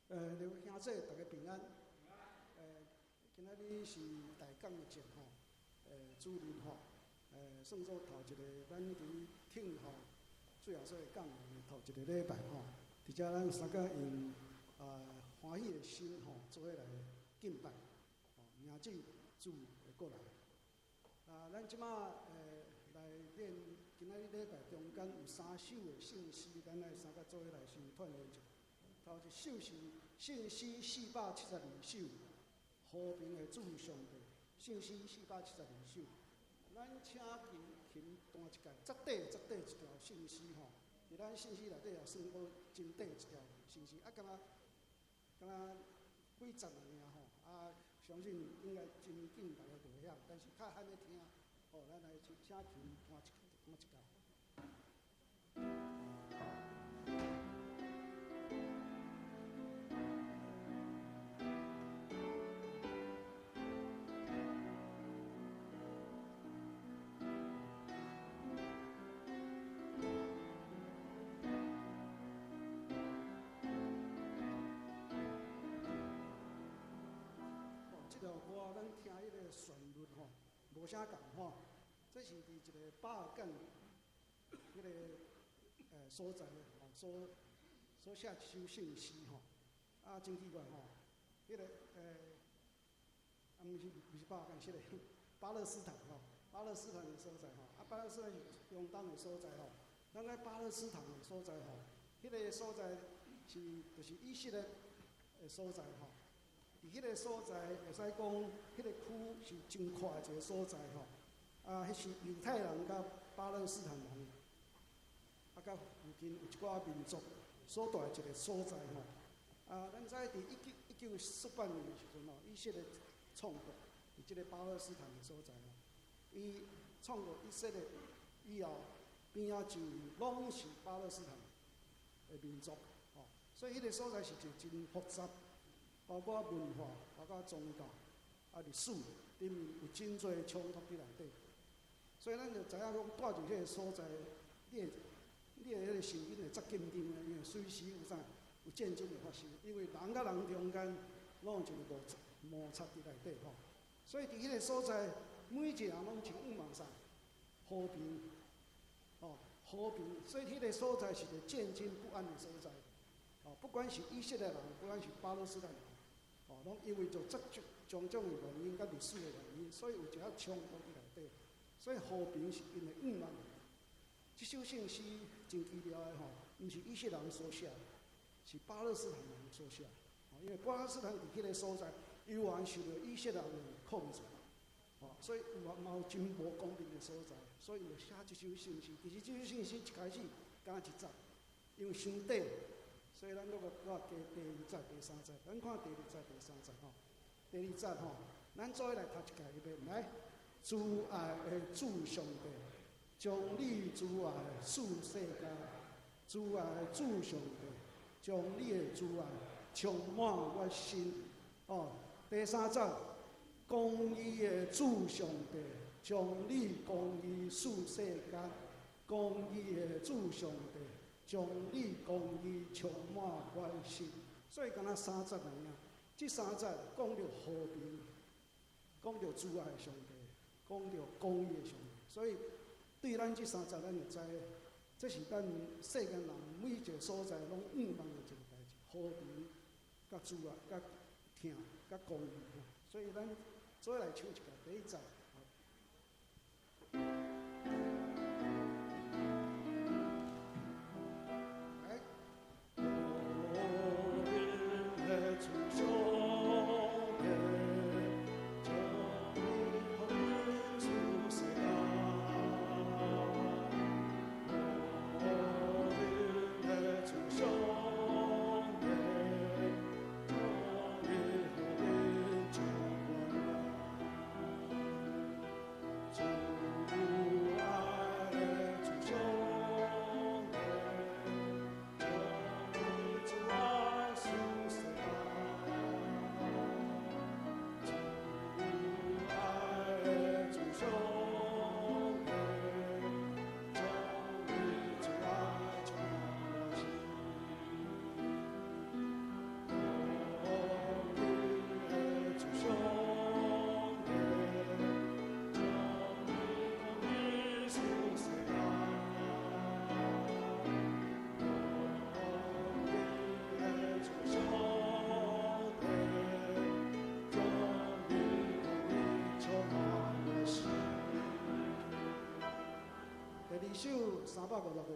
兩位兄姊，大家平安。今仔日是大感節吼，主日吼，算做頭一個咱佇聽候主耶穌的降臨的頭一個禮拜吼。佇遮咱三個用歡喜的心吼，做伙來敬拜，吼，迎接主會過來。啊，咱這馬來練今仔日禮拜中間有三首的聖詩，咱來三個做伙來先鍛鍊一下。頭一首是聖詩472首，和平的主上帝。聖詩472首，咱請琴琴彈一擺，這短這短一條聖詩吼。佇咱聖詩內底也算講真短一條聖詩，啊，敢若敢若幾節爾吼，啊，相信應該真緊大家就會曉，但是較罕咧聽，吼，咱來請琴彈一彈一擺。這條歌咱聽彼個旋律吼，無啥仝吼。這是佇一個巴爾幹彼個所在吼，所寫一首聖詩吼。啊，真奇怪吼，彼個啊，毋是巴爾幹，是個巴勒斯坦吼，巴勒斯坦的所在吼。啊，巴勒斯坦是中東的所在吼。咱喺巴勒斯坦的所在吼，彼個所在是就是以色列的所在吼。佇彼個所在會使講，彼個區是真闊的一個所在吼。啊，彼是猶太人佮巴勒斯坦人，啊，佮附近有一寡民族所住的一個所在吼。啊，咱知佇1948年的時陣吼，以色列創國佇這個巴勒斯坦的所在吼。伊創國以色列以後，邊仔就攏是巴勒斯坦的民族吼，所以彼個所在是一個真複雜。包括文化，包括宗教，啊歷史，頂面有真濟衝突佇內底，所以咱就知影講，蹛佇彼個所在，你的彼個神經會遮緊張的，因為隨時有啥有戰爭會發生，因為人佮人中間攏有一個摩擦佇內底吼，所以佇彼個所在，每一個人攏真向望啥和平，吼和平，所以彼個所在是一個戰爭不安的所在，哦，不管是以色列人，不管是巴勒斯坦人。哦，攏因為就這種種種的原因，佮歷史的原因，所以有一寡衝突佇內底。所以和平是𪜶的願望。這首聖詩真奇妙的吼，毋是以色列人所寫，是巴勒斯坦人所寫。哦，因為巴勒斯坦佇彼個所在，猶原受著以色列人的控制。哦，所以有嘛有真無公平的所在，所以就寫這首聖詩。其實這首聖詩一開始敢若一節，因為傷短。所以咱閣閣加第二節、第三節，咱看第二節、第三節吼。第二節吼，咱做伙來讀一擺，預備來。慈愛的主上帝，將你慈愛賜世間；慈愛的主上帝，將你的慈愛充滿我心。哦，第三節，公義的主上帝，將你公義賜世間；公義的主上帝，將你公義充滿我心，所以敢若三節爾爾。這三節講著和平，講著慈愛的上帝，講著公義的上帝。所以對咱這三節，咱就知，這是咱世間人每一個所在攏向望的一個代誌：和平、佮慈愛、佮疼、佮公義。所以咱做伙來唱一擺第一節。來。和平的主上帝，將你和平賜世間。和平的主上帝，將你和平充滿我。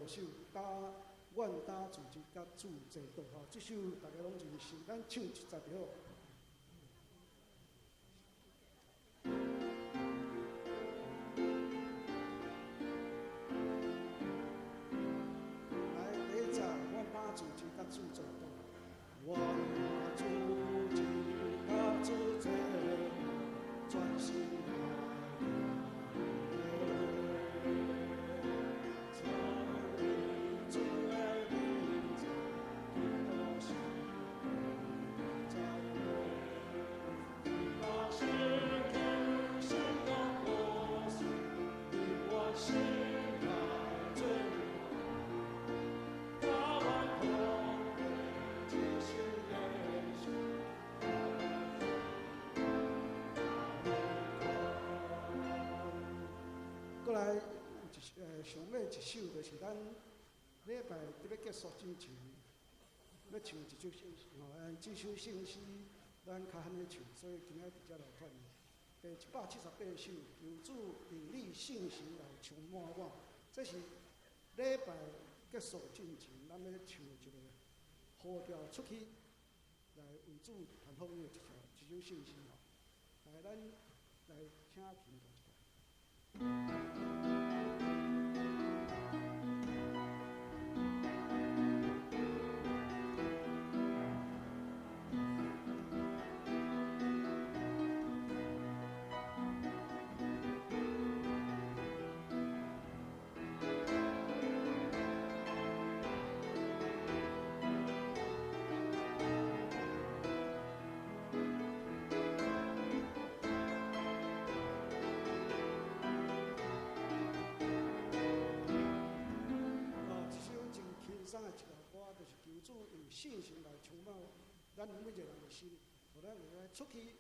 五首，打願打自由佮主坐倒吼，這首大家攏真熟，咱唱一節就好。來，第一節，願打自由佮主坐倒，願打自由佮主坐倒，專心過來上尾一首就是咱禮拜佇欲結束之前，欲唱一首聖詩吼，這首聖詩咱較罕咧唱，所以今仔佇遮來傳。第178首，求主用你聖神來充滿我。這是禮拜結束之前，咱欲唱一個呼召出去來為主傳福音的一首聖詩吼。來，咱來請琴彈一下。主用聖神來充滿咱每一個人的心，予咱會使出去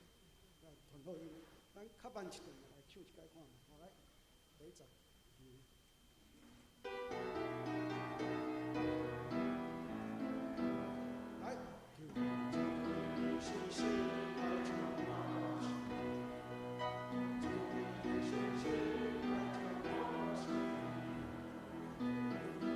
來傳福音。咱較慢一點來唱一擺看覓，好來，第一節。來，求主用聖神來充滿我心，主用聖神來充滿我心。來，第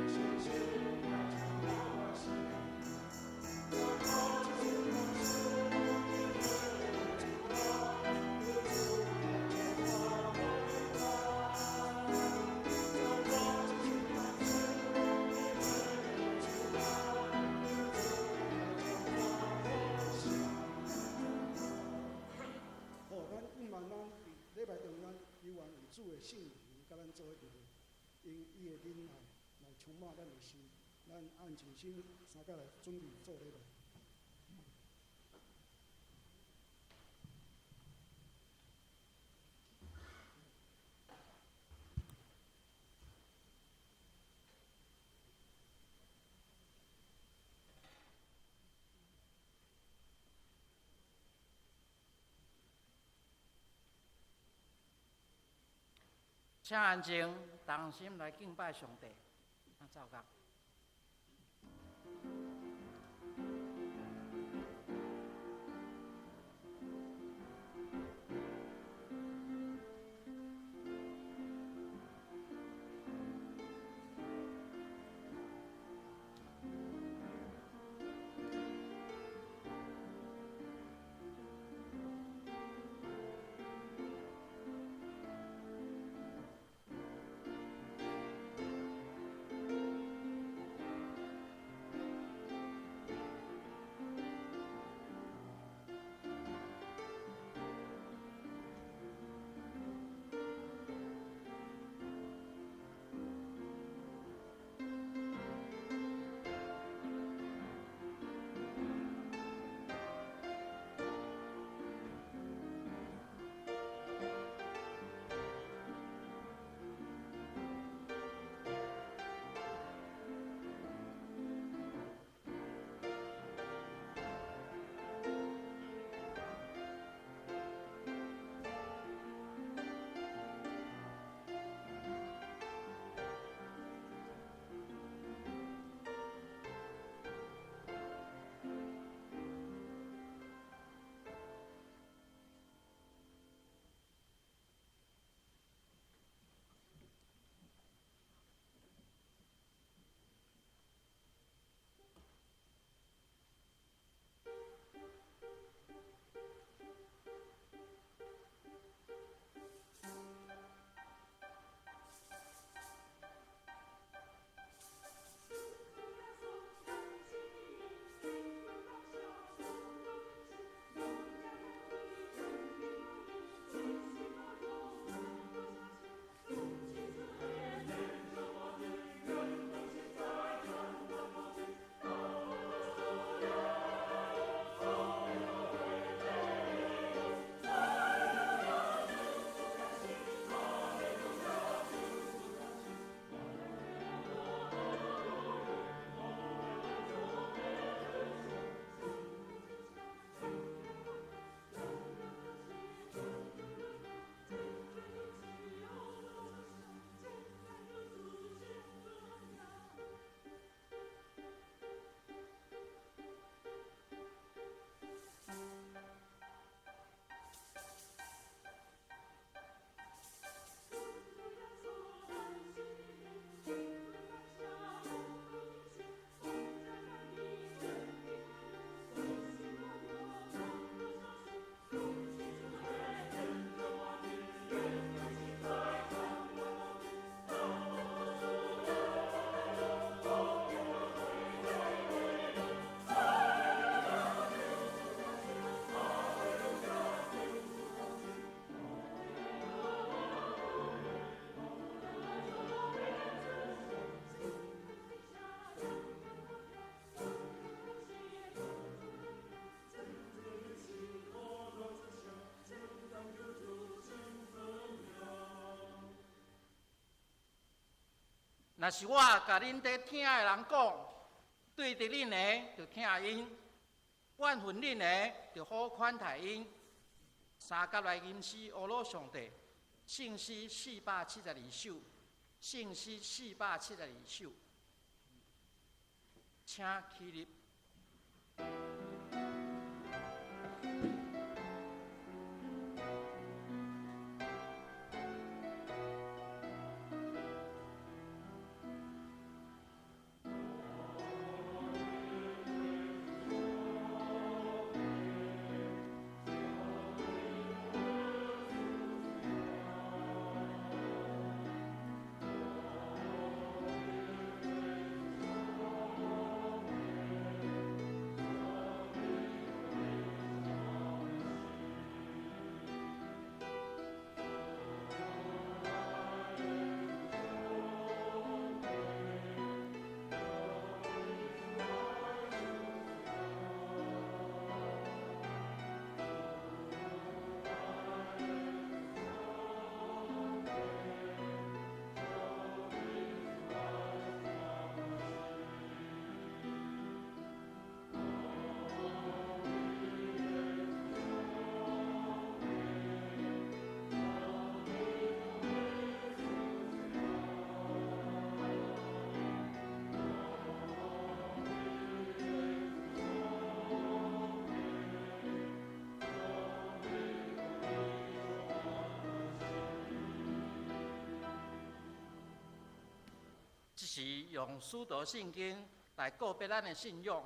一節閣一擺，來。好，咱毋茫咱佇禮拜中間，猶原有主的聖靈佮咱做伙佇咧，用伊的仁愛來充滿咱的心，咱按靜心三個來準備做禮拜。請安靜，同心來敬拜上帝。咱奏樂。若是我共恁佇疼的人講，對著恁的就疼𪜶，怨恨恁的就好款待𪜶。相佮來吟詩呵咾上帝，聖詩472首，聖詩472首，請起立。這是用使徒信經來告別咱的信仰。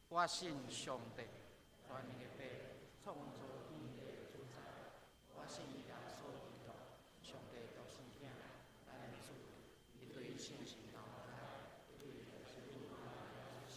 我信上帝，全能的父，創造天地的主宰。我信耶穌基督，上帝獨生子，咱的主。伊對聖神投胎，對聖母出世，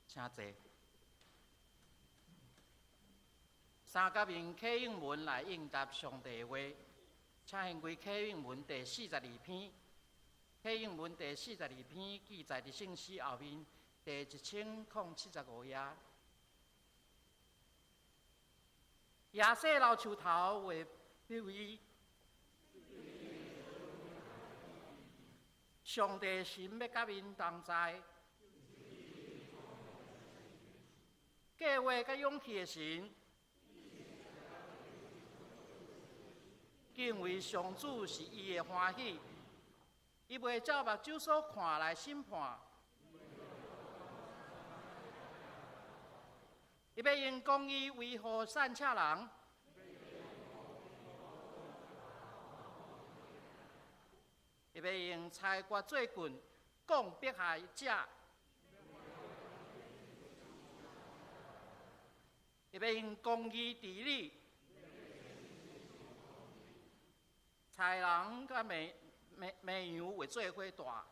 請坐。相佮用啟應文來應答上帝的話，請掀開啟應文第42篇。啟應文第42篇記載佇聖詩後面第1075頁。耶西老樹頭會比喻，上帝神欲佮𪜶同在。計劃佮勇氣的神，敬畏上主是伊的歡喜，伊袂照目睭所看來審判，伊欲用公義維護散赤人，伊欲用裁決做棍，摃迫害者。伊欲用公義治理，豺狼佮綿綿綿羊會做伙蹛，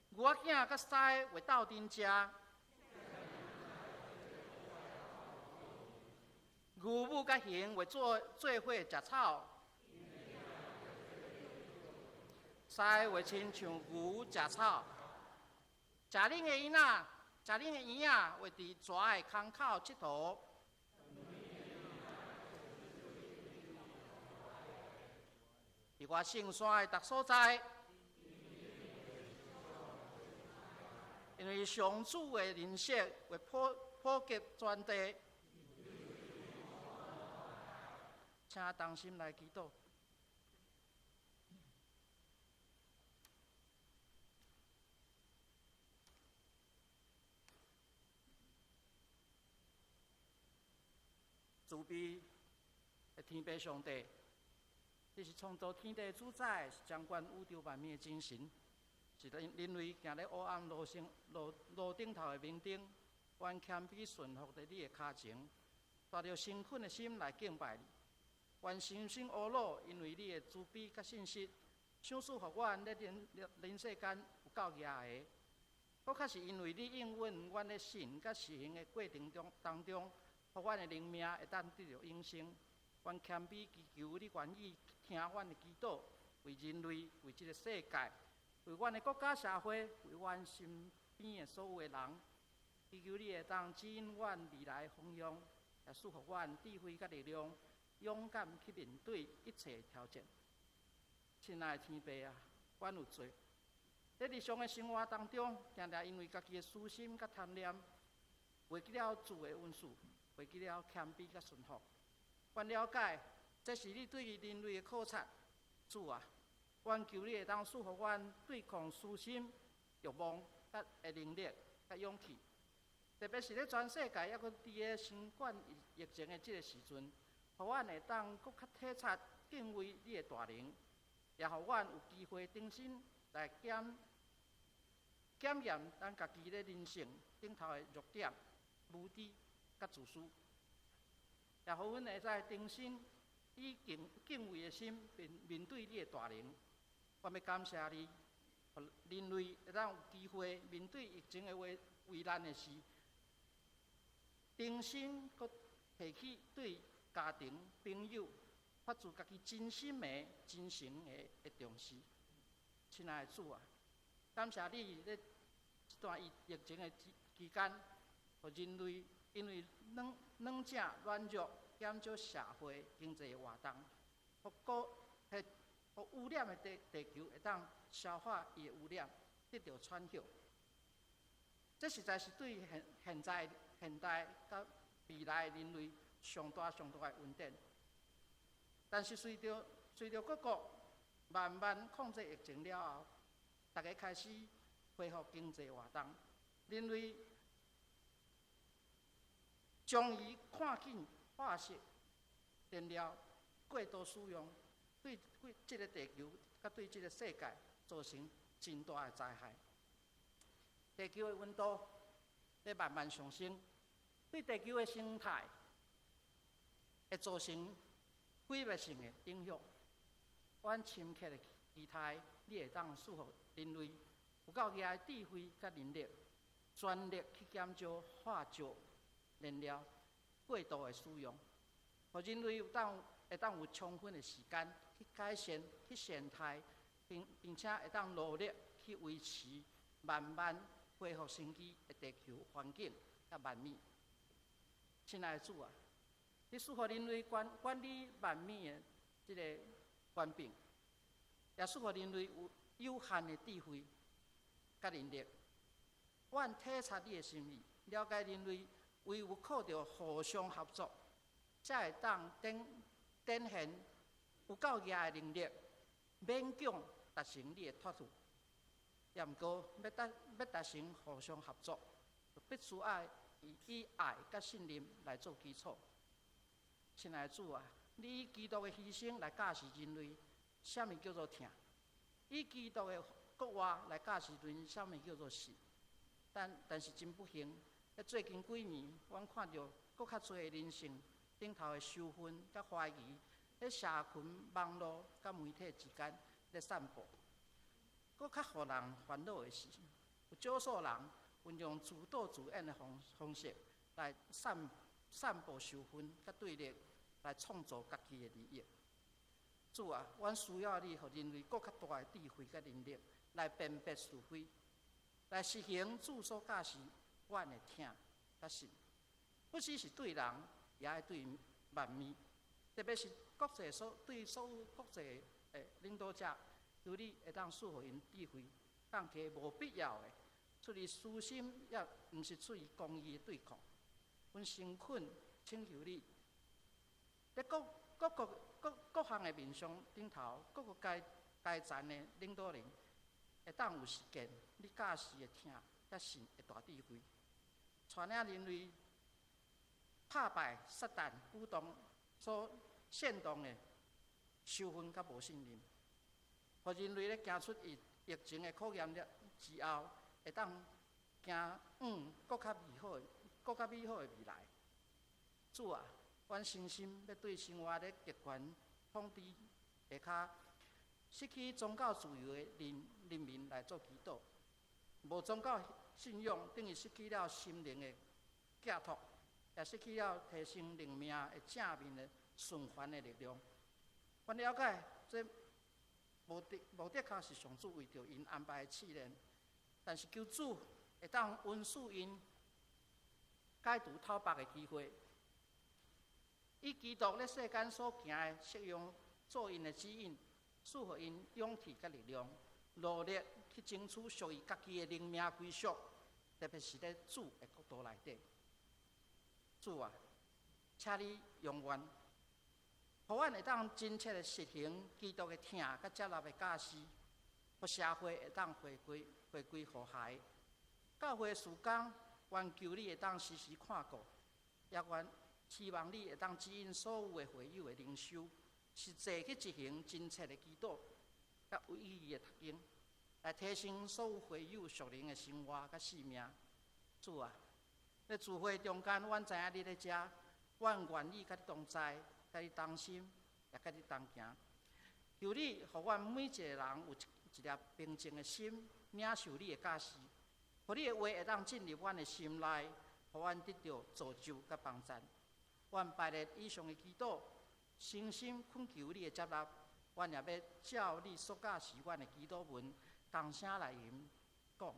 牛仔囝佮獅會鬥陣食，牛母佮熊會做做伙食草，獅會親像牛食草，食奶的囡仔。食奶的嬰仔會佇蛇的空口𨑨迌，佇我聖山的逐所在，因為上主的仁慈會普普及全地，請同心來祈禱。慈悲的天父上帝，你是創造天地的主宰，是掌管宇宙萬物的真神，是人人類行咧黑暗路上路路頂頭的明燈，阮謙卑順服佇你的跤前，帶著誠懇的心來敬拜你。阮深深呵咾，因為你的慈悲佮信實，賞賜予阮咧人人世間有夠額的，閣較是因為你應允阮咧信佮實行的過程中當中，予阮的靈命會當得著永生。阮謙卑祈求你願意聽阮的祈禱，為人類，為這个世界，為阮的國家社會，為阮身邊的所有的人，祈求你會當指引阮未來的方向，也賜予阮智慧佮力量，勇敢去面對一切挑戰。親愛的天父啊，阮有罪，佇日常的生活當中，定定因為家己的私心佮貪念，袂記了主的恩賜，袂記了謙卑佮順服。阮了解，這是你對人類的考察。主啊，阮求你會當賜予阮對抗私心、欲望佮的能力佮勇氣。特別是咧全世界猶閣佇咧新冠疫情的這个時陣，予阮會當閣較體察敬畏你的大能，也予阮有機會重新來檢檢驗咱家己咧人性頂頭的弱點、無知佮自私，也予阮會使重新以敬敬畏的心面面對你的大能。我欲感謝你，予人類會當有機會面對疫情的危危難的時，重新閣提起對家庭、朋友發自家己真心的、真誠的的重視。親愛的主啊，感謝你咧這段疫疫情的期期間，予人類因為軟軟者軟弱，減少社會經濟活動，予國予污染的地地球會當消化伊的污染，得著喘息。這實在是對現現在、現代佮未來人類上大上大的恩典。但是隨著隨著各國慢慢控制疫情了後，大家開始恢復經濟活動，人類將伊看緊化石燃料過度使用，對對這个地球佮對這个世界造成真大的災害。地球的溫度咧慢慢上升，對地球的生態會造成毀滅性的影響。阮深切的期待你會當賜予人類有夠額的智慧佮能力，全力去減少化石燃料過度的使用，予人類有當會當有充分的時間去改善、去生態，並並且會當努力去維持慢慢恢復生機的地球環境佮萬物。親愛的主啊，你賜予人類管管理萬物的這个權柄，也賜予人類有有限的智慧佮能力。阮體察你的心意，了解人類唯有靠著互相合作，才會當展展現有夠額的能力，勉強達成你的託付。也毋過，欲達欲達成互相合作，就必須愛以以愛佮信任來做基礎。親愛的主啊，你以基督的犧牲來教示人類，啥物叫做疼？以基督的復活來教示人，啥物叫做信？但但是真不幸，佇最近幾年，阮看著閣較濟人性頂頭的仇恨佮懷疑，佇社群網路佮媒體之間咧散布。閣較予人煩惱的是，有少數人運用自導自演的方方式來散散布仇恨佮對立，來創造家己的利益。主啊，阮需要你，予人類閣較大的智慧佮能力，來辨別是非，來實行主所教示阮的疼佮信。不只是對人，也愛對萬物，特別是國際所對所有國際的領導者，求你會當賜予𪜶智慧，放低無必要的出於私心，也毋是出於公義的對抗。阮誠懇請求你，佇各各國各各項的面向頂頭，各個階階層的領導人，會當有實踐你教示的疼佮信的大智慧，帶領人類拍敗撒旦鼓動所煽動的仇恨佮無信任，予人類咧行出疫疫情的考驗了之後，會當行往閣較美好的、閣較美好的未來。主啊，阮誠心欲對生活咧極權統治下跤失去宗教自由的人民來做祈禱。無宗教信仰，等於失去了心靈的寄託，也失去了提升靈命的正面的循環的力量。阮了解，這無的確是上主為著𪜶安排的試煉，但是求主會當恩賜𪜶解除透縛的機會，以基督咧世間所行的適用做𪜶的指引，賜予𪜶勇氣佮力量，努力去爭取屬於家己的靈命歸屬，特別是咧主的國度內底。主啊，請你容阮，予阮會當真切的實行基督的疼佮接納的教示，予社會會當回歸和諧。教會事工，願求你會當時時看顧，也願期望你會當指引所有的會友的靈修，實際去執行真切的祈禱，佮有意義的讀經，來提升所有會友屬靈的生活佮性命。主啊，咧聚會中間，阮知影你咧遮，阮願意佮你同在，佮你同心，也佮你同行。求你，予阮每一個人有一粒平靜的心，領受你的教示，予你的話會當進入阮的心內，予阮得著造就佮幫贊。阮拜列以上的祈禱，誠心懇求你的接納。阮也欲照你所教示阮的祈禱文，同聲來吟講。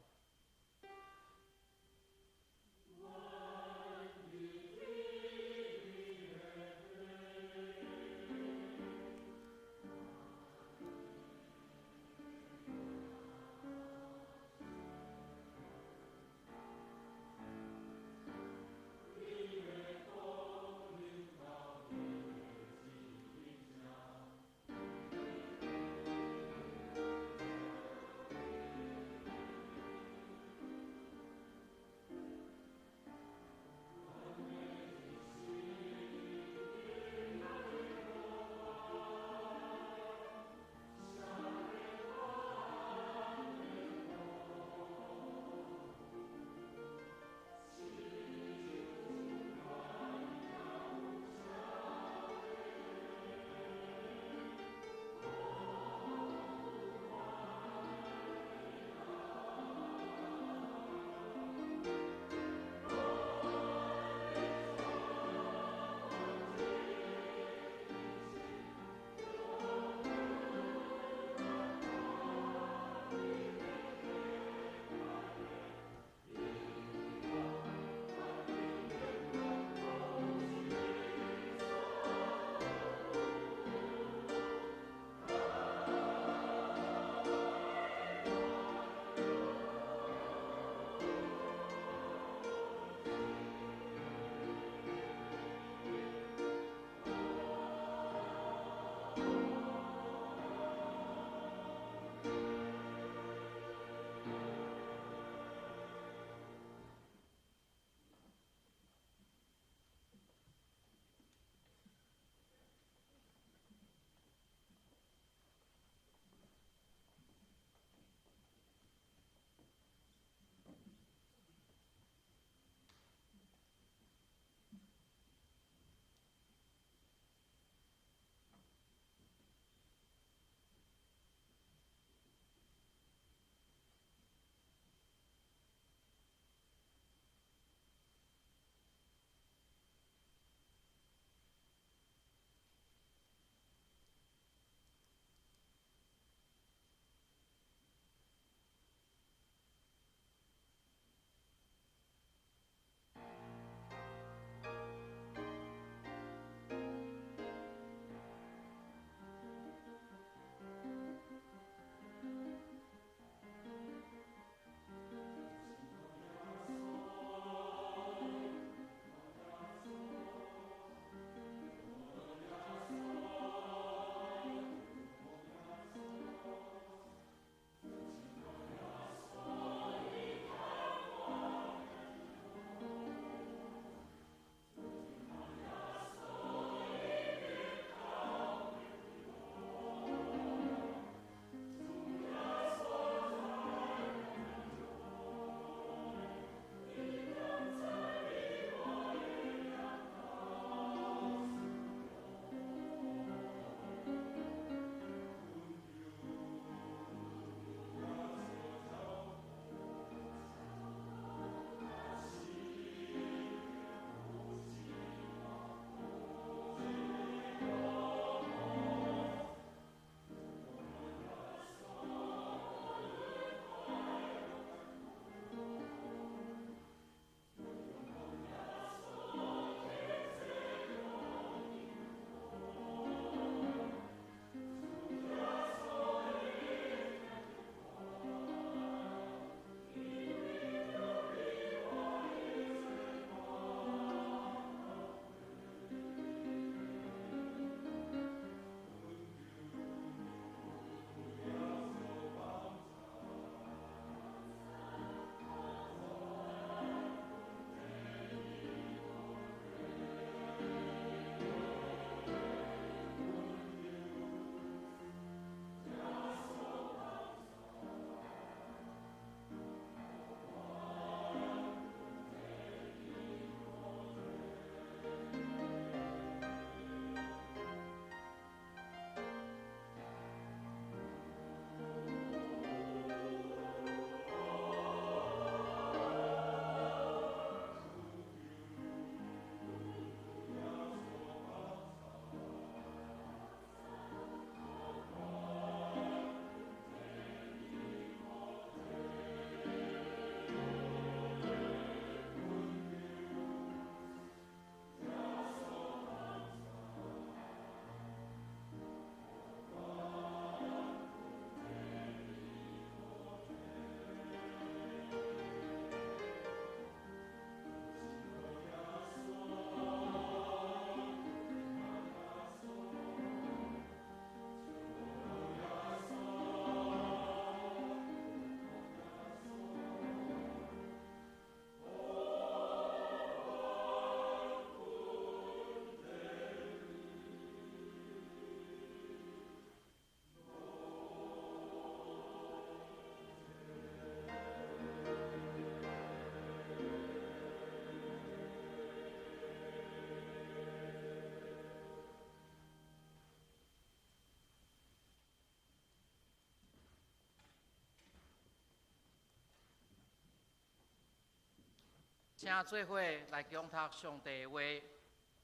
請做伙來共讀上帝的話，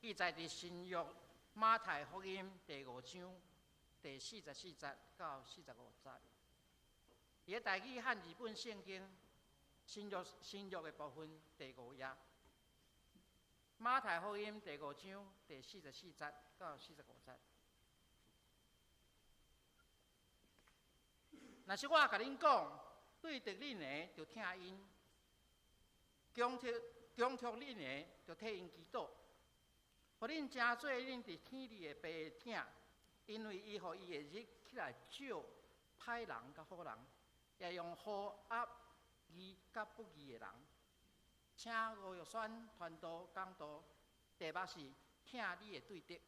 記載佇新約馬太福音第五章第四十四節到四十五節。佇个台語漢字本聖經新約新約的部分第五頁。馬太福音第五章第四十四節到四十五節。若是我共恁講，對敵恁的，就疼𪜶；強迫強迫恁的，就替𪜶祈禱。予恁成做恁佇天裡的爸的疼，因為伊予伊的日起來照歹人佮好人，也用雨壓義佮不義的人。請吳玉山傳道講道，題目是疼你的對敵。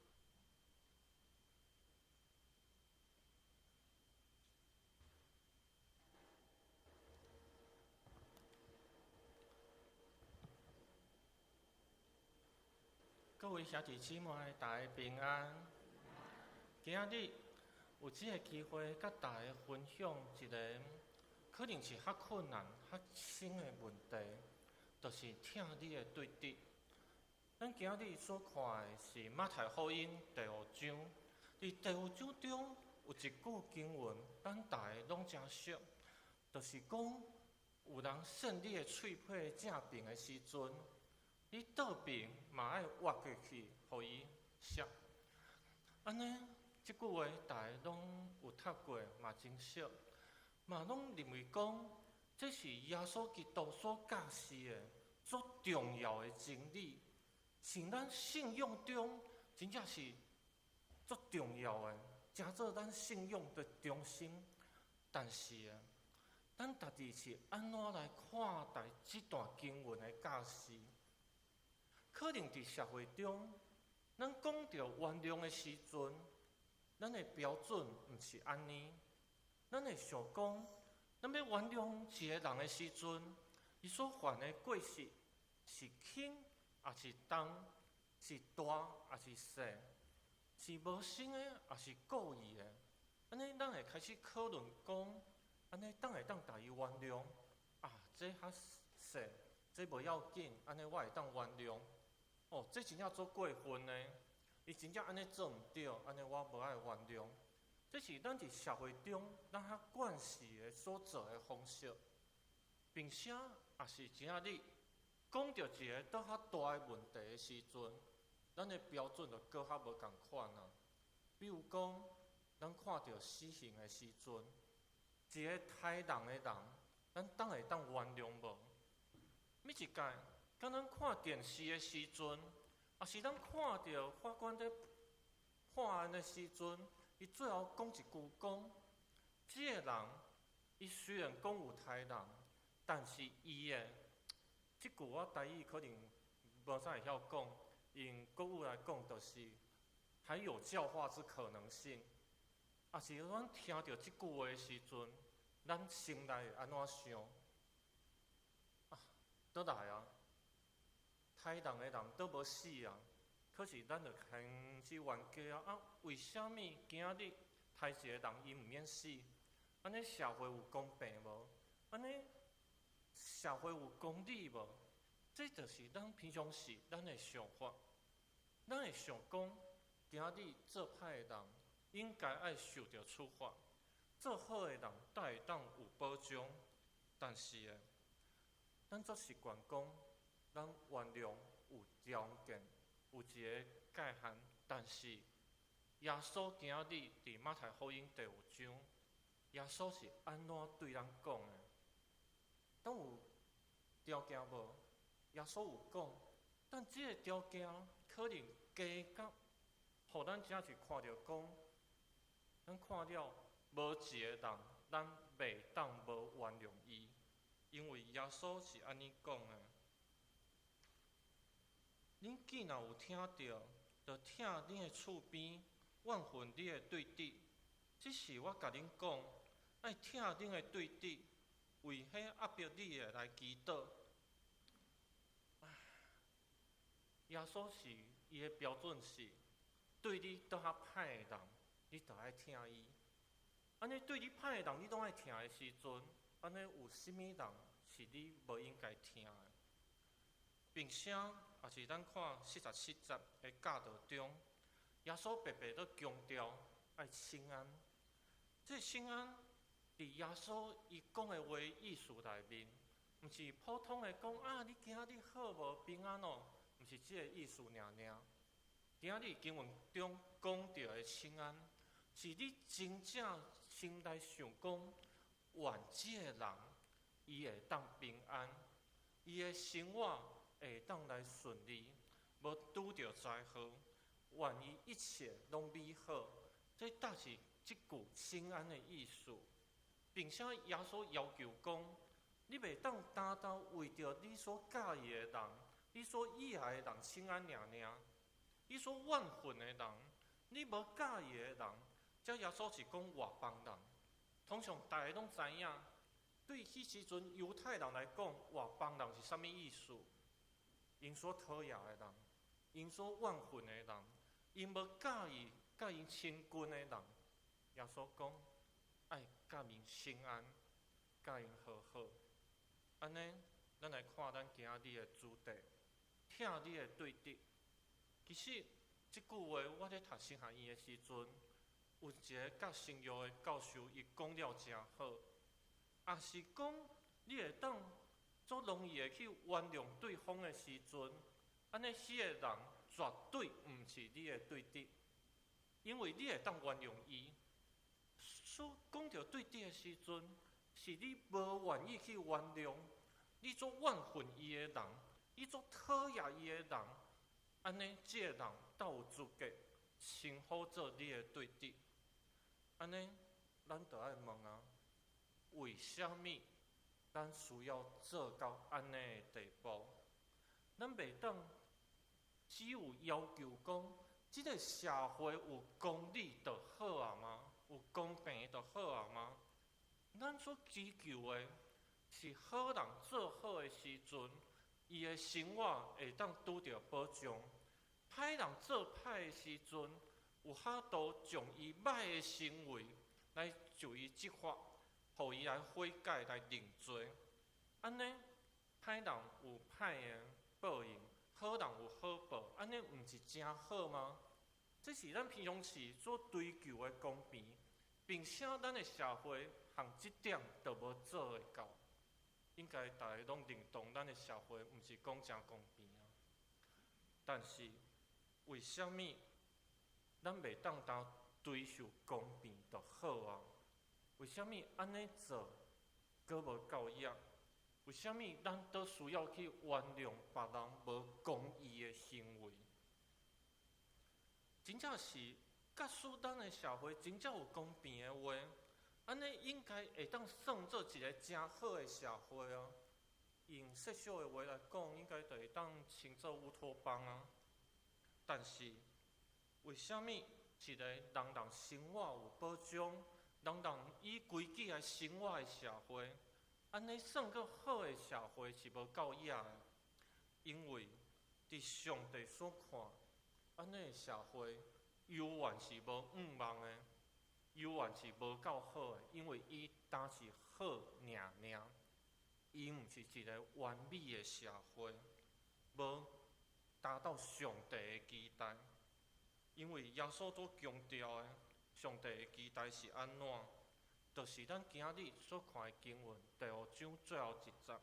各位兄弟姊妹，大家平安。今仔日有這个機會，佮大家分享一个可能是較困難、較深的問題，就是疼你的對敵。咱今仔日所看的是馬太福音第五章，佇第五章中有一句經文，咱大家攏誠熟，就是講有人扇你的喙皮正爿的時陣，你倒爿嘛愛挖過去，予伊削。按呢，這句話大家攏有讀過，嘛真熟，嘛攏認為講這是耶穌基督所教示的足重要的真理，是咱信仰中真正是足重要的，成做咱信仰的中心。但是啊，咱家己是按怎來看待這段經文的教示？可能佇社會中，咱講著原諒的時陣，咱的標準毋是按呢。咱會想講，咱欲原諒一个人的時陣，伊所犯的過失是輕抑是重，是大抑是細，是無心的抑是故意的？按呢，咱會開始討論講，按呢，當會當共伊原諒？啊，這較細，這無要緊，按呢，我會當原諒。哦，這真正足過分呢！伊真正按呢做毋對，按呢我無愛原諒。這是咱佇社會中咱較慣勢的所做的方式，並且也是今仔日講著一个閣較大的問題的時陣，咱的標準就閣較無仝款啊。比如講，咱看著死刑的時陣，一个刣人的人，咱當會當原諒無？每一擺，當咱看電視的時陣，抑是咱看著法官佇判案的時陣，伊最後講一句講：這个人，伊雖然講有刣人，但是伊的這句我台語可能無啥會曉講，用國語來講，就是還有教化之可能性。抑是咱聽著這句話的時陣，咱心內會按怎想？啊，倒來啊！刣人的人都無死啊，可是咱就開始冤家啊！啊，為啥物今仔日刣一个人伊毋免死？按呢社會有公平無？按呢社會有公理無？這就是咱平常時咱的想法。咱會想講，今仔日做歹的人應該愛受著處罰，做好的人才會當有保障。但是啊，咱足習慣講，咱原諒有條件，有一个界限。但是耶穌今仔日佇馬太福音第五章，耶穌是按怎對咱講的？當有條件無？耶穌有講，但這个條件可能加甲，予咱真是看著講，咱看了無一个人，咱袂當無原諒伊，因為耶穌是按呢講的。恁既若有聽著，就疼恁的厝邊，怨恨你的對敵。只是我共恁講，愛疼恁的對敵，為彼壓迫你的來祈禱。耶穌是伊的標準是，對你倒較歹的人，你就愛疼伊。按呢對你歹的人，你攏愛疼的時陣，按呢有啥物人是你無應該疼的？並且也是咱看47節的教導中，耶穌白白咧強調愛請安。這請安佇耶穌伊講的話意思內面，毋是普通的講啊，你今仔日好無平安哦，毋是這個意思爾爾。今仔日經文中講著的請安，是你真正心內想講，願這個人伊會當平安，伊的生活會當來順利，無拄著災禍，願伊一切攏美好。這才是這句請安的意思，並且耶穌要求講，你袂當單單為著你所喜歡的人、你所喜愛的人請安爾爾，你所怨恨的人、你無喜歡的人，這耶穌是講外邦人。通常大家攏知影，對彼時陣猶太人來講，外邦人是啥物意思？𪜶所討厭的人，𪜶所怨恨的人，𪜶無佮意、佮𪜶親近的人，耶穌講愛佮𪜶請安，佮𪜶和好。按呢，咱來看咱今仔日的主題：疼你的對敵。其實，這句話我咧讀神學院的時陣，有一个教神學的教授，伊講了誠好。若是講你會當足容易的去原諒對方的時陣，按呢，彼個人絕對毋是你的對敵，因為你會當原諒伊。所講著對敵的時陣，是你無願意去原諒，你足怨恨伊的人，你足討厭伊的人，按呢，這個人才有資格稱呼做你的對敵。按呢，咱就愛問啊，為啥物咱需要做到按呢的地步？咱袂當只有要求講，這个社會有公理就好啊嗎？有公平就好啊嗎？咱所追求的是好人做好的時陣，伊的生活會當拄著保障；歹人做歹的時陣，有法度將伊歹的行為來就伊責罰，予伊來悔改來認罪。按呢，歹人有歹的報應，好人有好報，按呢毋是誠好嗎？這是咱平常時所追求的公平，並且咱的社會項這點都無做會到。應該大家攏認同，咱的社會毋是講誠公平啊。但是為啥物咱袂當單追求公平就好啊？為啥物按呢做閣無夠額？為啥物咱都需要去原諒別人無公義的行為？真正是，假使咱的社會真正有公平的話，按呢應該會當算做一个誠好的社會啊。用世俗的話來講，應該就會當稱做烏托邦啊。但是，為啥物一个人人生活有保障、人人以規矩來生活的社會，按呢算閣好的社會是無夠額的？因為佇上帝所看，按呢的社會猶原是無向望的，猶原是無夠好的，因為伊單是好爾爾，伊毋是一个完美的社會，無達到上帝的期待。因為耶穌所強調的，上帝的期待是按怎？就是咱今仔日所看的經文第五章最後一節，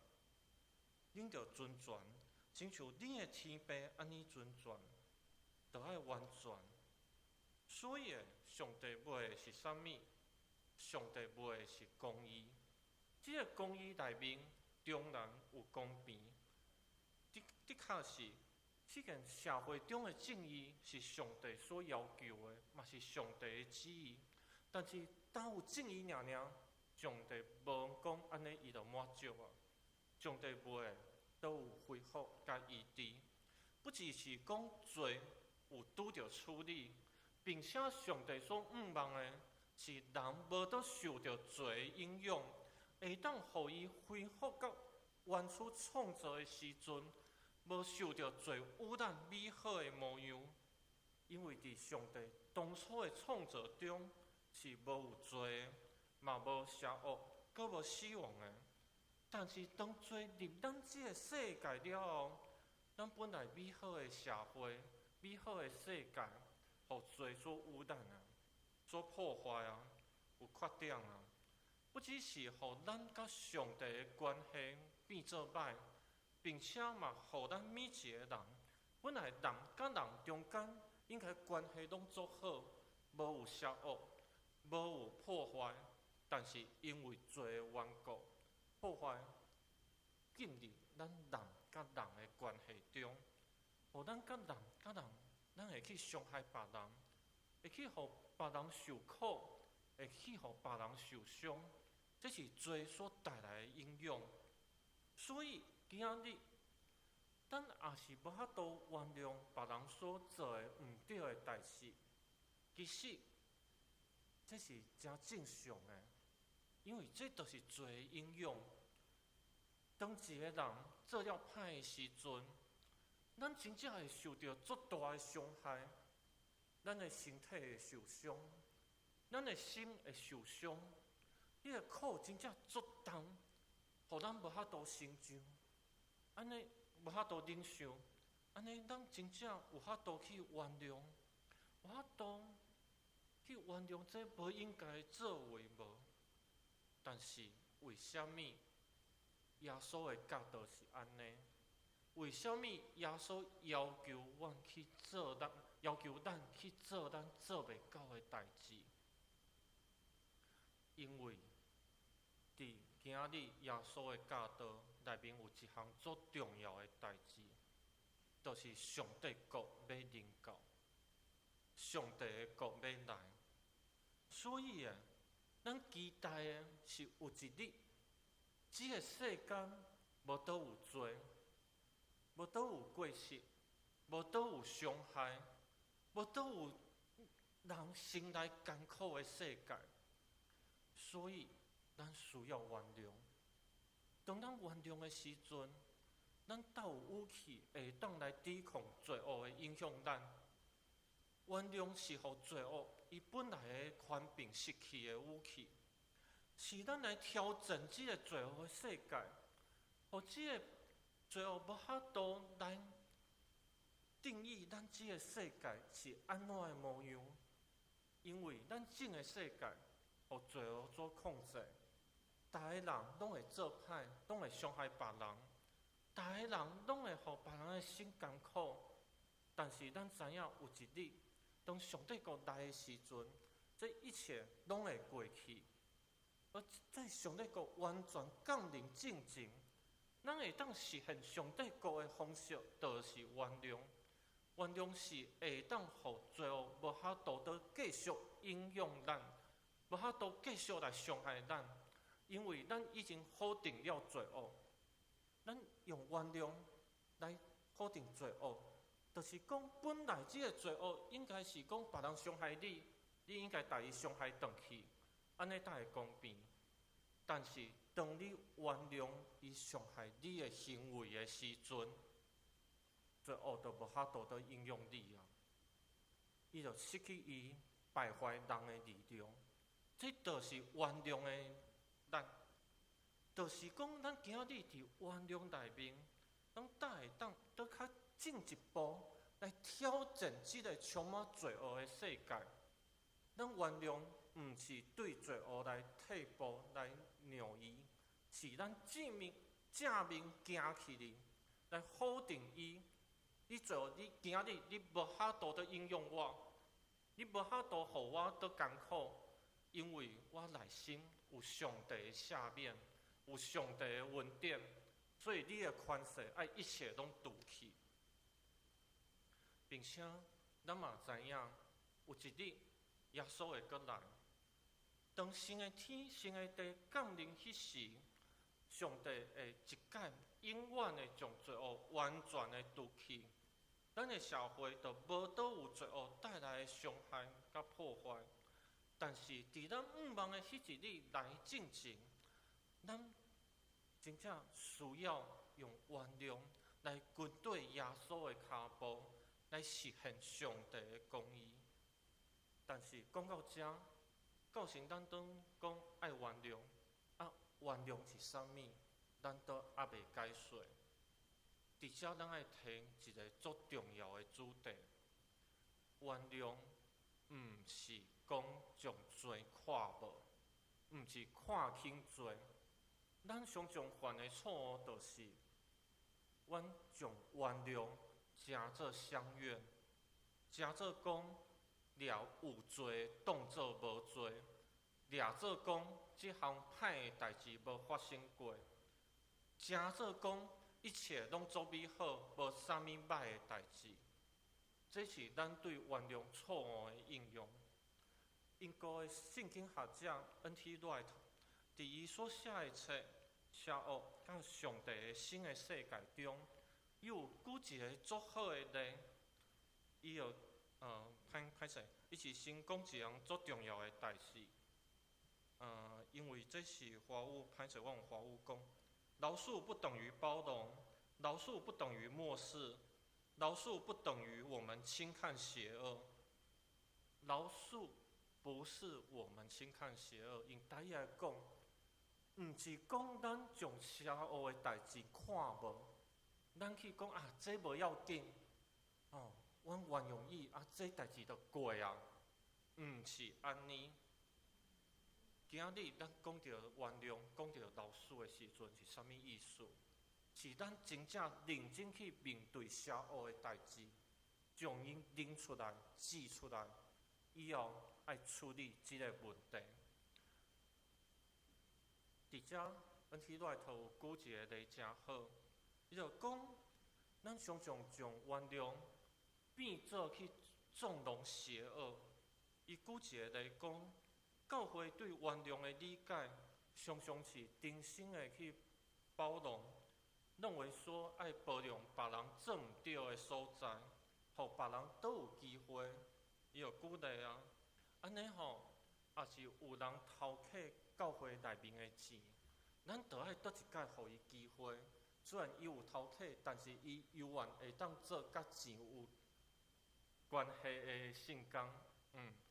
恁著尊全，親像恁的天父按呢尊全，著愛完全。所以，上帝欲的是啥物？上帝欲的是公義。這個公義內面當然有公平，的的確是，這個社會中的正義是上帝所要求的，嘛是上帝的旨意。但是，單有正義爾爾，上帝無講按呢，伊就滿足啊。上帝欲的都有恢復佮醫治，不只是講罪有拄著處理，並且上帝所向望的是人無得受著罪的影響，會當予伊恢復到原初創造的時陣，無受著罪污染美好的模樣。因為佇上帝當初的創造中是無有罪的，嘛無邪惡，閣無死亡的。但是當罪入咱這个世界了後，咱本來美好的社會、美好的世界，予罪所污染啊，所破壞啊，有缺點啊。不只是予咱佮上帝的關係變做歹，並且嘛，予咱每一個人，本來人佮人中間應該關係攏足好，無有邪惡，無有破壞，但是因為罪的緣故，破壞進入咱人佮人的關係中，予咱佮人佮人，咱會去傷害別人，會去予別人受苦，會去予別人受傷，這是罪所帶來的影響。所以今仔日，咱若是無法度原諒別人所做的毋對的代誌，其實這是誠正常的，因為這就是罪的影響。當一個人做了歹的時陣，咱真正會受著足大的傷害，咱的身體會受傷，咱的心會受傷，彼個苦真正足重，予咱無法度成長，按呢無法度忍受，按呢咱真正有法度去原諒，有法度去原諒這無應該作為無？但是為啥物耶穌的教導是按呢？為啥物耶穌要求阮去做咱，要求咱去做咱做袂到的代誌？因為佇今仔日耶穌的教導內面有一項足重要的代誌，就是上帝國欲臨到，上帝的國欲來。所以啊，咱期待的是有一日，這个世間無閣有罪，無閣有過失，無閣有傷害，無閣有人生來艱苦的世界。所以，咱需要原諒。當咱原諒的時陣，咱才有勇氣會當來抵抗罪惡的影響咱。原諒是予罪惡伊本來的權柄失去的勇氣，是咱來挑戰這个罪惡的世界，予這个罪惡無法度來定義咱這个世界是按怎的模樣。因為咱整个世界予罪惡所控制，逐个人攏會做歹，攏會傷害別人，逐个人攏會予別人的心艱苦。但是咱知影有一日，當上帝國來的時陣，這一切攏會過去。而在上帝國完全降臨進前，咱會當實現上帝國的方式，就是原諒。原諒是會當予罪惡無法度閣繼續影響咱，無法度繼續來傷害咱，因為咱已經否定了罪惡。咱用原諒來否定罪惡，就是講本來這个罪惡應該是講別人傷害你，你應該共伊傷害轉去，按呢才會公平。但是當你原諒伊傷害你的行為的時陣，罪惡就無法度閣影響你啊！伊就失去伊敗壞人的力量。這就是原諒的力，就是講咱今仔日佇原諒內面，咱才會當閣較進一步來挑戰這个充滿罪惡的世界。咱原諒毋是對罪惡來退步、來讓伊，是咱正面行去哩，來否定伊。你罪惡，你今仔日你無法度閣影響我，你無法度予我閣艱苦，因為我內心有上帝的赦免，有上帝的恩典，所以你的權勢愛一切攏除去，並且咱嘛知影，有一日耶穌會閣來，當新的天、新的地降臨彼時，上帝會一擺永遠的將罪惡完全的除去，咱的社會就無閣有罪惡帶來的傷害佮破壞。但是，佇咱向望的彼一日來進前，咱真正需要用原諒來跟綴耶穌的跤步，來實現上帝的公義。但是講到遮，到時咱當講愛原諒，啊，原諒是啥物？咱都猶未解說。佇遮咱愛提一个足重要的主題：原諒毋是講將罪看無，毋是看輕罪。咱常常犯的錯誤就是，阮將原諒誠做相願，誠做講掠有罪當做無罪，掠做講這項歹的代誌無發生過，誠做講一切攏足美好，無啥物歹的代誌。這是咱對原諒錯誤的應用。英國的聖經學者 N.T. Wright 佇伊所寫的冊《邪惡佮上帝的新的世界》中，伊有舉一个足好的例。伊有歹歹勢，伊是先講一項足重要的代誌。因為這是華語，歹勢我用華語講。饒恕不等於包容，饒恕不等於漠視，饒恕不等於我們輕看邪惡。饒恕不是我們輕看邪惡，用台語來講，毋是講咱將邪惡的代誌看無，咱去講啊，這無要緊，哦，阮原諒伊啊，這代誌就過啊，毋是按呢。今仔日咱講著原諒、講著饒恕的時陣是啥物意思？是咱真正認真去面對邪惡的代誌，將𪜶拎出來、指出來，以後愛處理這个問題。佇遮，N.T. 內頭有舉一个例誠好，伊就講，咱常常將原諒變做去縱容邪惡。伊舉一个例講，教會對原諒的理解，常常是真心的去包容，認為說愛包容別人做毋對的所在，予別人都有機會。伊就舉例啊，按呢吼，若是有人偷挈教會內面的錢，咱著愛閣一擺予伊機會。雖然伊有偷挈，但是伊猶原會當做佮錢有關係的聖工。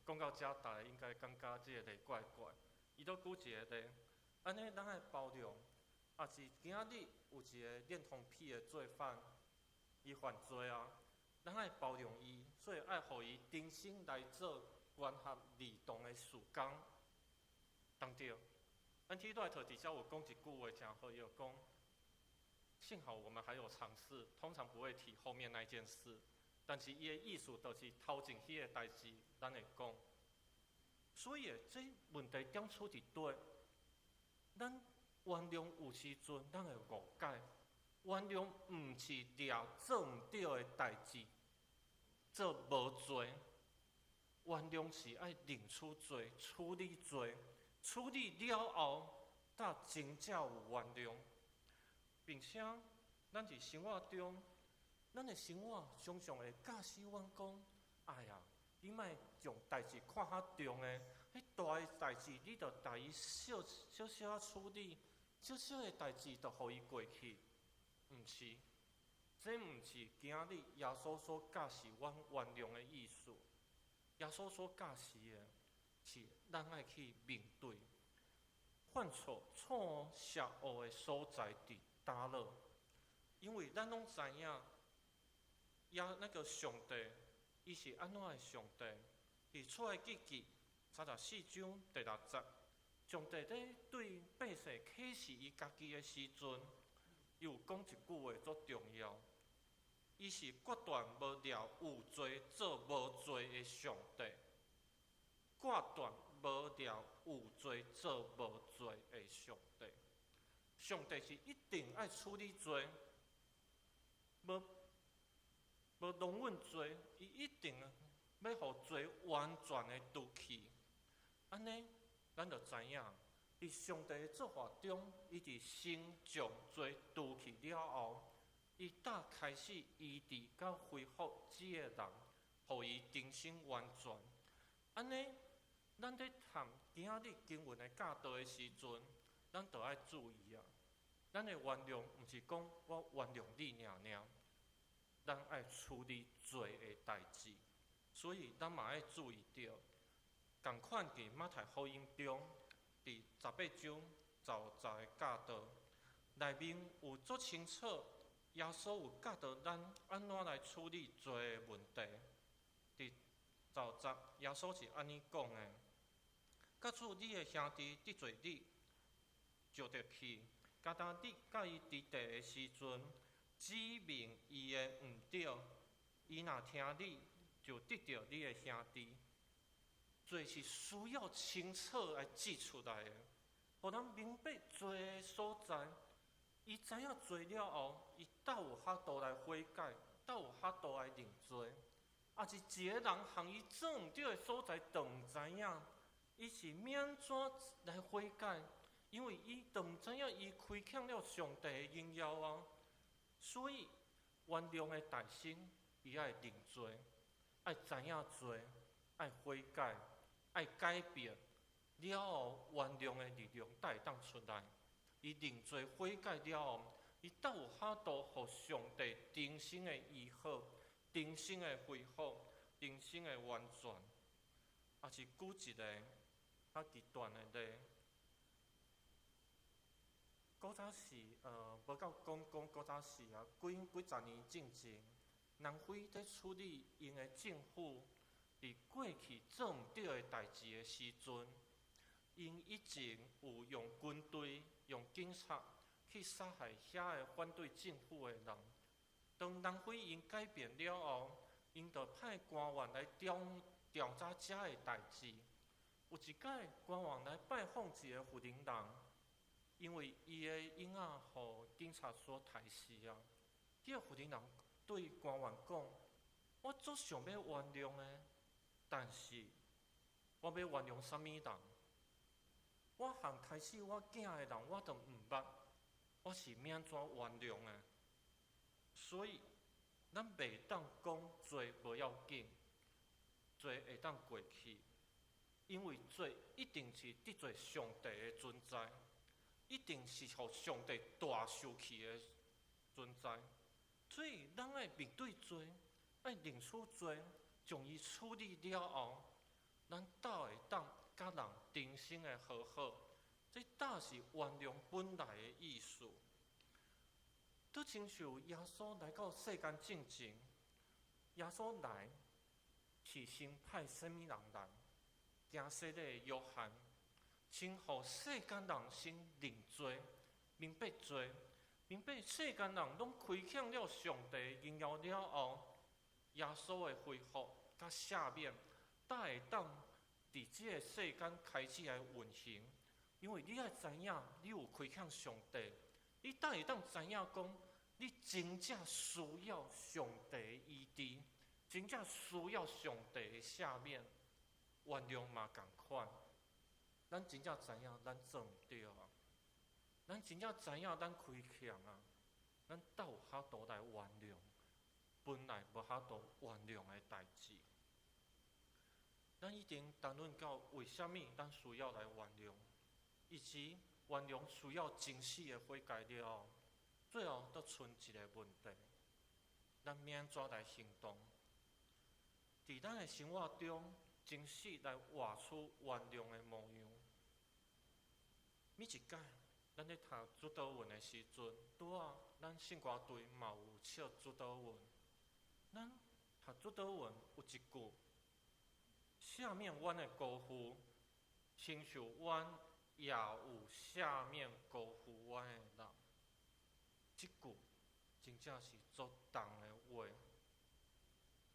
講到遮，大家應該感覺這個例怪怪。伊閣舉一個例，按呢咱愛包容，若是今仔日有一個戀童癖的罪犯，伊犯罪啊，咱愛包容伊，所以愛予伊重新來做關合兒童的事工。當對，N.T. 內頭佇遮有講一句話誠好，伊就講：幸好我們還有嘗試，通常不會提後面那件事。但是伊的意思就是頭前彼个代誌，咱會講。所以這問題點出佇佗？咱原諒有時陣，咱會誤解。原諒毋是掠做毋對的代誌，做無罪。原諒是愛認出罪、處理罪，處理了後，才真正有原諒。並且，咱佇生活中，咱的生活常常會教死阮講：哎呀，你莫將代誌看較重的，彼大的代誌你著共伊小小小仔處理，小小的代誌就予伊過去。毋是，這毋是今仔日耶穌所教示阮原諒的意思。耶穌所教示的是，咱愛去面對犯錯、錯誤、邪惡的所在佇佗落，因為咱攏知影，耶那個上帝，伊是按怎的上帝？佇出埃及記34章第6節，上帝咧對百姓啟示伊家己的時陣，伊有講一句話足重要，伊是決斷無掠有罪做無罪的上帝，決斷無掠有罪做無罪的上帝。上帝是一定愛處理罪，無無容忍罪，伊一定欲予罪完全的除去。按呢，咱就知影，佇上帝的做法中，伊佇先將罪除去了後，伊才開始醫治佮恢復這个人，予伊重新完全。按呢，咱咧談今仔日經文的教導的時陣，咱就愛注意啊！咱的原諒毋是講我原諒你爾爾，咱愛處理罪的代誌，所以咱嘛愛注意著。仝款佇馬太福音中，佇18章十五節的教導內面有足清楚，耶穌有教導咱按怎來處理罪的問題。佇10節，耶穌是按呢講的：假使你的兄弟得罪你，召著去，敢若你佮伊佇地的時陣，指明伊的毋對，伊若聽你，就得著你的兄弟。罪是需要清楚來指出來的，予咱明白罪的所在。伊知影罪了後，伊才有法度來悔改，才有法度來認罪。啊是一个人予伊做毋對的所在，都毋知影，伊是欲按怎來悔改？因為伊都毋知影伊虧欠了上帝的榮耀啊。所以原諒的代先，伊愛認罪，愛知影罪，愛悔改，愛改變，了後原諒的力量才會當出來。伊認罪悔改了後，伊才有法度予上帝重新的醫好、重新的恢復、重新的完全。抑是舉一个較極端的例，古早時，無夠講講古早時啊，幾幾十年進前，南非佇處理𪜶的政府佇過去做毋對的代誌的時陣，𪜶以前有用軍隊、用警察去殺害遐个反對政府的人。當南非𪜶改變了後，𪜶就派官員來調調查遮个代誌。有一擺官員來拜訪一个婦人人，因為伊的囡仔予警察所刣死啊。這个婦人人對官員講：我足想欲原諒的，但是我欲原諒啥物人？我予刣死我囝的人，我都毋捌，我是欲按怎原諒的？所以，咱袂當講罪無要緊，罪會當過去，因為罪一定是得罪上帝的存在，一定是予上帝大受氣的存在。所以，咱愛面對罪，愛認出罪，將伊處理了後，咱才會當佮人重新的和好。這才是原諒本來的意思。拄親像耶穌來到世間進前，耶穌來是先派啥物人來？行洗禮的約翰，先予世間人先認罪，明白罪，明白世間人攏虧欠了上帝榮耀了後，耶穌的恢復佮赦免，才會當佇這个世間開始來運行。因為你愛知影，你有虧欠上帝，你才會當知影講，你真正需要上帝的醫治，真正需要上帝的赦免、原諒嘛仝款。咱真正知影咱做毋對啊，咱真正知影咱虧欠啊，咱才有法度來原諒，本來無法度原諒的代誌。咱已經談論到為啥物咱需要來原諒，以及原諒需要真實的悔改了後，最後閣剩一个問題：咱欲按怎來行動？佇咱的生活中，真實來活出原諒的模樣。每一擺咱咧讀主禱文的時陣，拄仔咱聖歌隊嘛有唱主禱文。咱讀主禱文有一句：赦免阮的辜負，親像阮也有赦免辜負阮的人。這句真正是足重的話。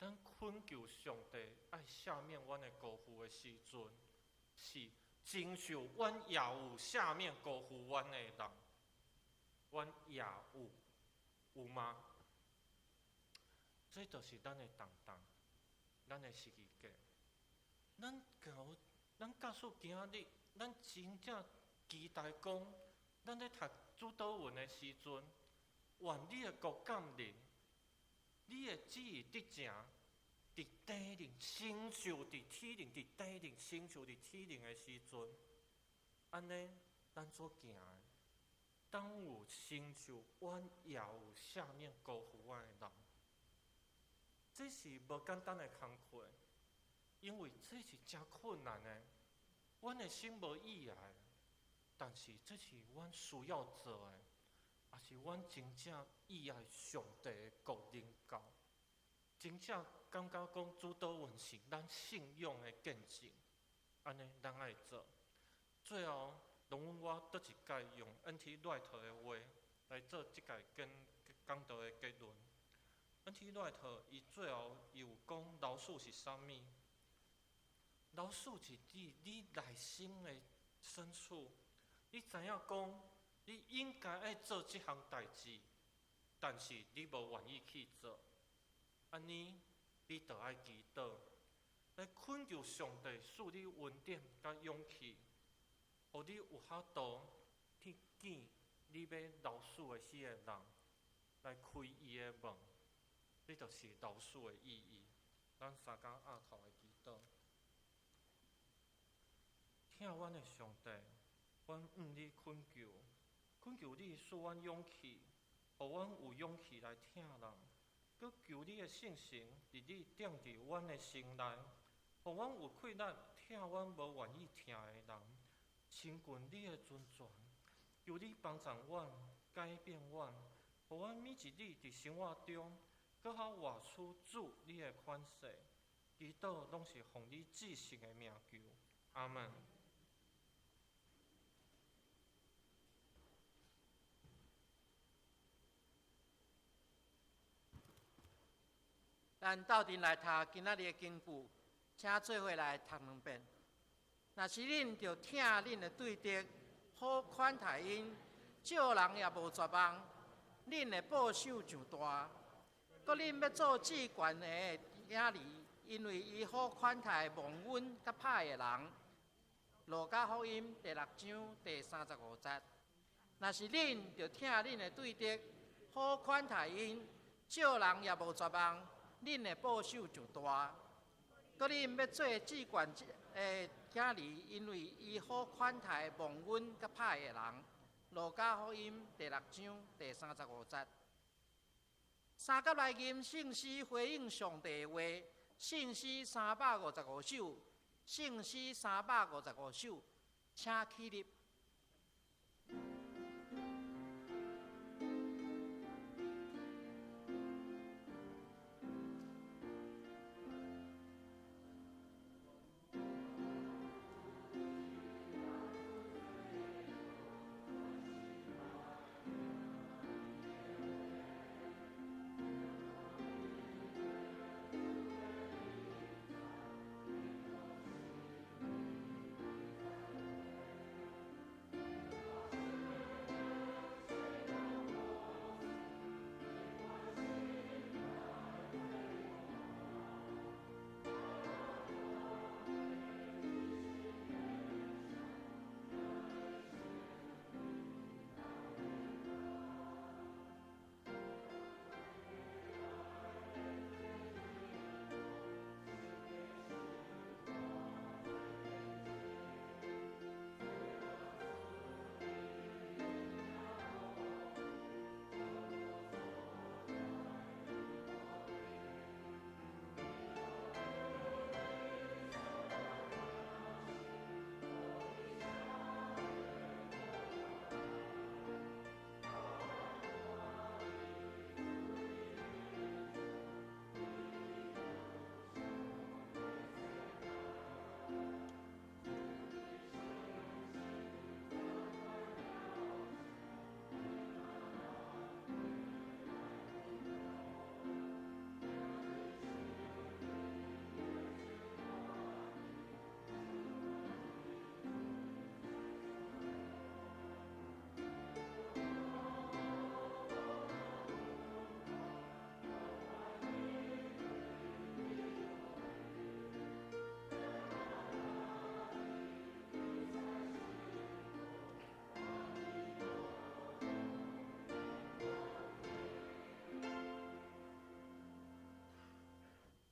咱懇求上帝愛赦免阮的辜負的時陣，是親像阮也有赦免辜負阮的人，阮也有，有嗎？這就是咱的重擔，咱的十字架。咱教，咱假使今仔日，咱真正期待講，咱咧讀主禱文的時陣，願你的國降臨，你的旨意得成，佇地頂親像佇天頂，佇地頂親像佇天頂的時陣，按呢，咱所行的，當有親像阮也有赦免辜負阮的人，這是無簡單的工課，因為這是誠困難的，阮的心無意愛，但是這是阮需要做的。也是阮真正意愛上帝的國臨到，真正感覺講主禱文是咱信仰的見證，按呢咱愛做。最後，容阮我閣一擺用 N.T. 賴特的話來做這擺講講道的結論。N.T. 賴特伊最後伊有講饒恕是啥物？饒恕是指你內心的深處，你知影講你應該愛做這項代誌，但是你無願意去做，按呢你就愛祈禱，來懇求上帝賜你恩典佮勇氣，予你有法度去見你欲饒恕的彼個人，來開伊的門，這就是饒恕的意義。咱三工額頭來祈禱，疼阮的上帝，阮向你懇求，懇求你賜阮勇氣，予阮有勇氣來疼人，閣求你的聖神日日踮佇阮的心內，予阮有氣力疼阮無願意疼的人，親近你的尊權，求你幫助阮，改變阮，予阮每一日佇生活中，閣較活出主你的款式。祈禱攏是奉你至聖的名求，阿門。咱鬥陣來讀今仔日的經句，請做伙來讀兩遍。若是恁著疼恁的對敵，好款待𪜶，借人也無絕望，恁的報酬上大。閣恁欲做至懸的囝兒，因為伊好款待忘恩佮歹的人。路加福音第六章第35節。若是恁著疼恁的對敵，好款待𪜶，借人也無絕望，恁的報酬上大。閣恁欲做至懸的囝兒，因為伊好款待忘恩佮歹的人。路加福音第六章第35節。三甲來吟聖詩回應上帝的話，聖詩355首，聖詩355首，請起立。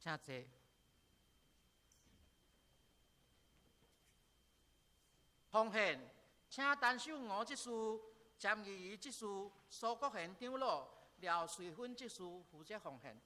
請坐。奉獻，請陳守梧執事、詹義儀執事、蘇國賢長老、廖瑞芬執事負責奉獻。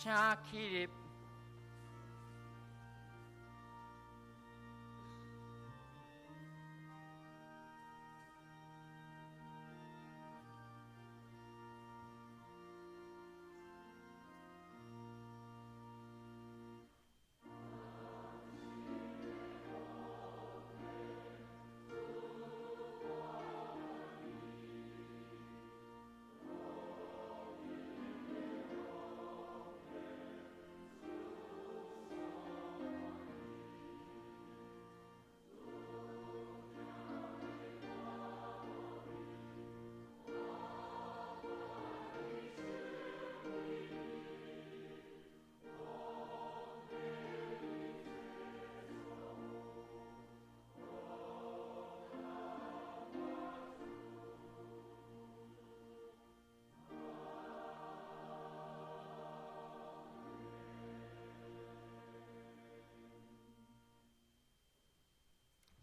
請起立。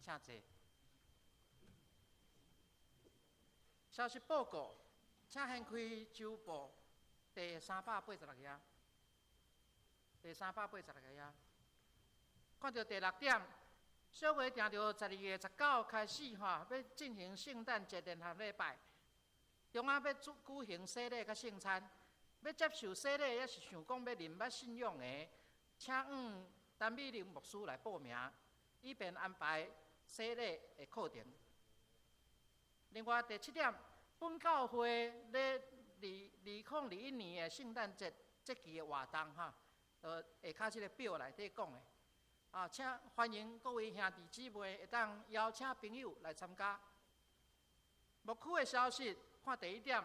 请坐。消息报告，请掀开周报第386页。第386页，看著第六点，小会定著12月19开始吼，欲进行圣诞节联合礼拜，中暗欲举行洗礼佮圣餐，欲接受洗礼，抑是想讲欲认捌信仰的，请向陈美玲牧师来报名，以便安排洗礼的课程。另外第七点，本教会咧2021年的圣诞节节期的活动哈，下跤這个表内底讲的，啊，请欢迎各位兄弟姊妹會當邀請朋友來參加。牧區的消息，看第一點，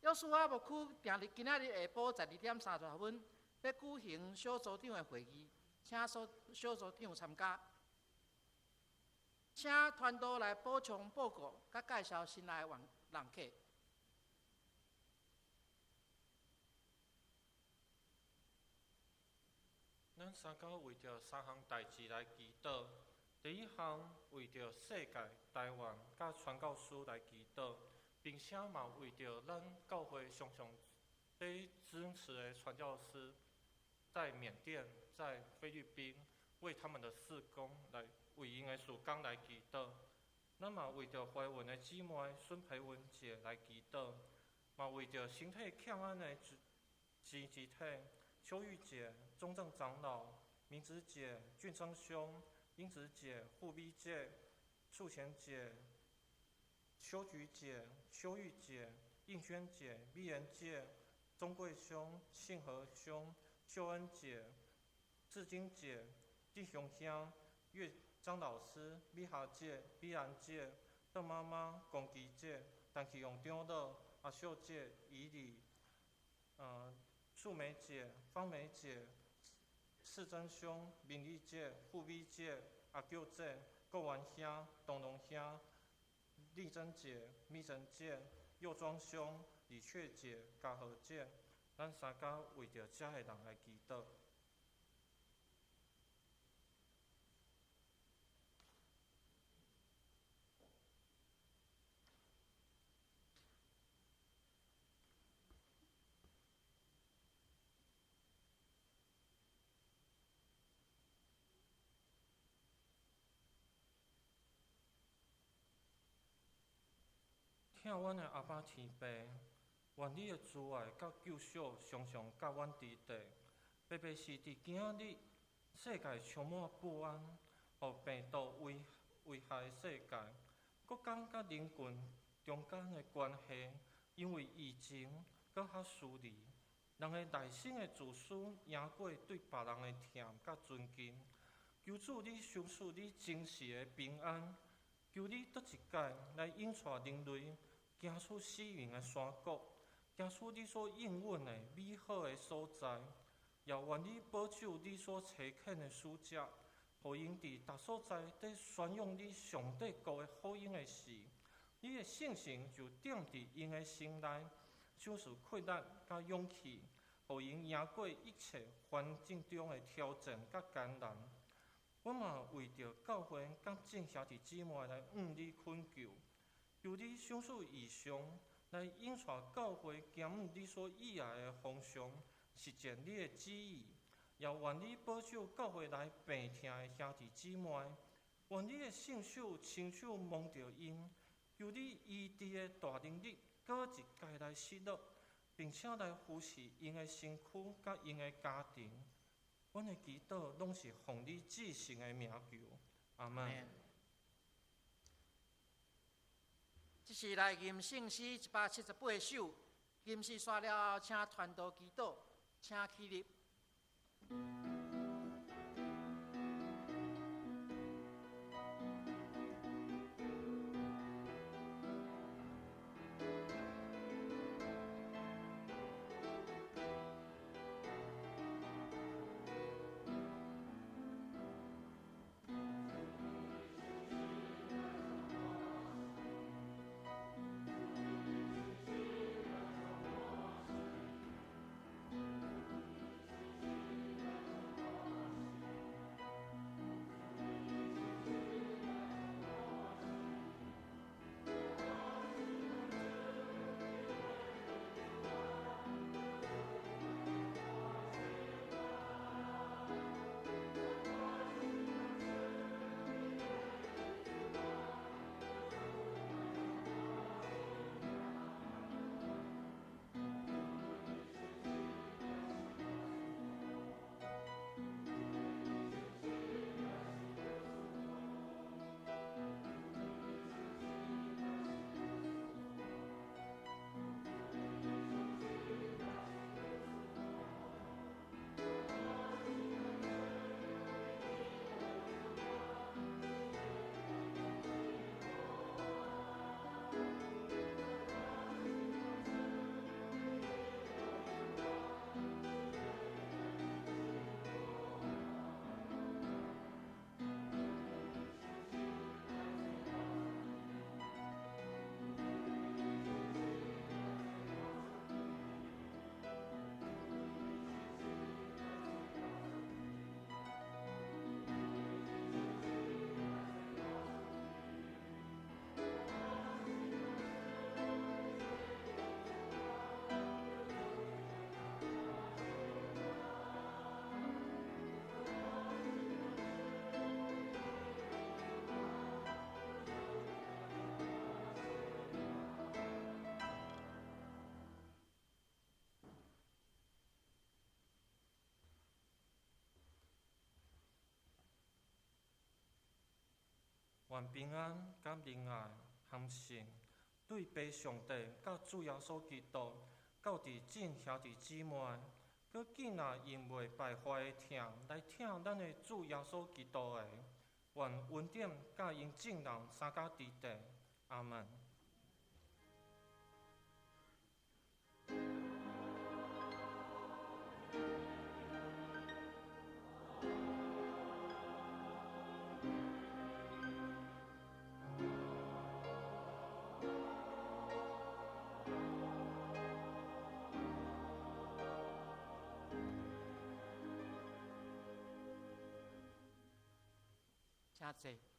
約書亞牧區定日今仔日下晡12點30分，欲舉行小組長的會議，請所小組長參加。請傳道來補充報告，佮介紹新來的人客。咱三家為著三項代誌來祈禱。第一項為著世界、台灣佮傳教士來祈禱，並且嘛為著咱教會常常咧支持的傳教士，在緬甸、在菲律賓，為他們的事工來為𪜶的事工來祈禱。咱嘛為著懷孕的姊妹孫培文姐來祈禱，嘛為著身體欠安的肢體邱玉姐、中正長老、明子姐、俊生兄、英子姐、護美姐、素賢姐、秋菊姐、邱玉姐、應萱姐、美妍姐、鍾貴兄、信和兄、秀恩姐、志晶姐、弟兄兄、岳張老師、美霞姐、美蘭姐、鄧媽媽、龔琪姐、陳啟勇長老、阿秀姐、以禮，素梅姐、芳梅姐、世珍兄、明麗姐、富美姐、阿舅姐、郭元兄、東龍兄、麗珍姐、美珍姐、佑莊兄、李雀姐、嘉禾姐，咱三家為著遮个人來祈禱。疼阮的阿爸天父，願你的慈愛佮救贖常常佮阮佇底，特別是佇今仔日世界充滿不安，予病毒危害的世界，國家佮人群中間的關係，因為疫情閣較疏離，人的內心的自私贏過對別人的疼佮尊敬。求主你賞賜你真實的平安，求你倒一擺來引帶人類行出死蔭的山谷，行出你所應允的美好的所在，也願你保守你所差遣的使者，予𪜶佇逐所在佇宣揚你上帝國的福音的時，你的聖神就踮佇𪜶的心內，賞賜氣力佮勇氣，予𪜶贏過一切環境中的挑戰佮艱難。阮嘛為著教會佮眾兄弟姊妹來向你懇求，求你賞賜異象來引帶教會行往你所喜愛的方向，实践你的旨意。也愿你保守教會內病疼的兄弟姊妹，願你的聖手親手摸著𪜶，求你醫治的大能力，閣一擺來施落，並且來扶持𪜶的身軀佮𪜶的家庭。阮的祈禱攏是奉你至聖的名求，阿門。這是來吟聖詩178首，吟詩煞了後，請傳道祈禱，請起立。願平安、佮仁愛、含信，對父上帝佮主耶穌基督，到佇眾兄弟姊妹，閣見若用袂敗壞的疼來疼咱的主耶穌基督的，願恩典佮𪜶眾人相佮佇地。阿門。請坐。